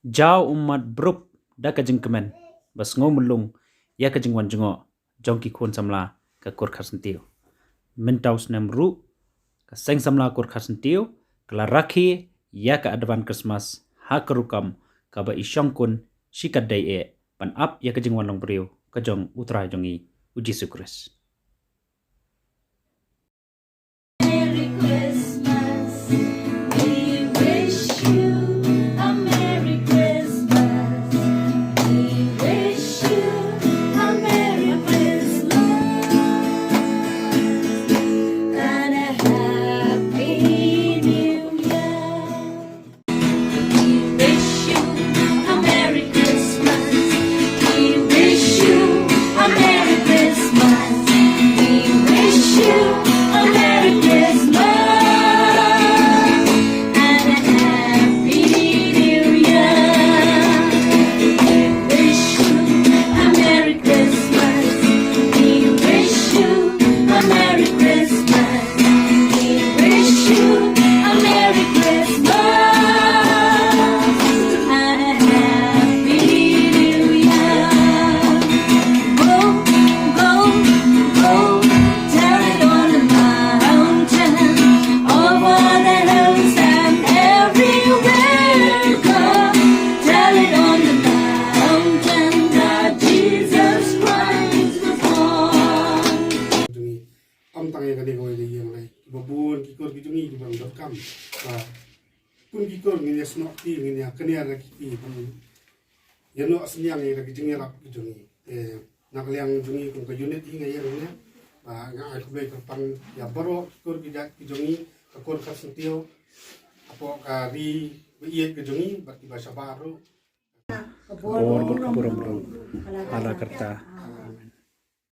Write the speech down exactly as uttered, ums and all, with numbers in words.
Jaw ummat bruk da ka jingkmen ba sngew mlung ïa ka jingwan jngoh jong ki khun samla ka kur Kharsyntiu. Mynta u snem ruh ka seng samla kur Kharsyntiu ka la rakhe ïa ka Advent Christmas ha ka rukom kaba i shongkun shi katdei eh ban ap ïa ka jingwan long briew ka jong U Trai jong ngi U Jisu Khrist. Merry Christmas. We wish you a Merry Christmas. We wish you a Merry Christmas and a Happy New Year. We wish you a Merry Christmas. We wish you a Merry Christmas. We wish you a Merry Christmas and a Happy New Year. We wish you a Merry Christmas. We wish you a Merry Christmas. We wish you a Merry Christmas and a Happy New Year. Go, go, go, tell it on the mountain, over the hills and everywhere. Go, tell it on the mountain that Jesus Christ was born. Ym tang ïa kane kawei, da ïeng lei kiba bun ki kur ki jong ngi kiba donkam ba kum ki kur ngin ïa snoh kti, ngin ïa kniar ïa ki kti ban ïa noh synñiang ïa ki jingïarap ki jong ngi. Te na ka liang jong ngi kum ka unit hi nga ïeng ne ba nga ai khublei kyrpang ïa baroh ki kur ki jait ki jong ngi, ka kur Kharsyntiu, hapoh ka ri ba ïeit ka jong ngi bad kiba shabar ruh. Bor bad ka burom ruh ha la karta.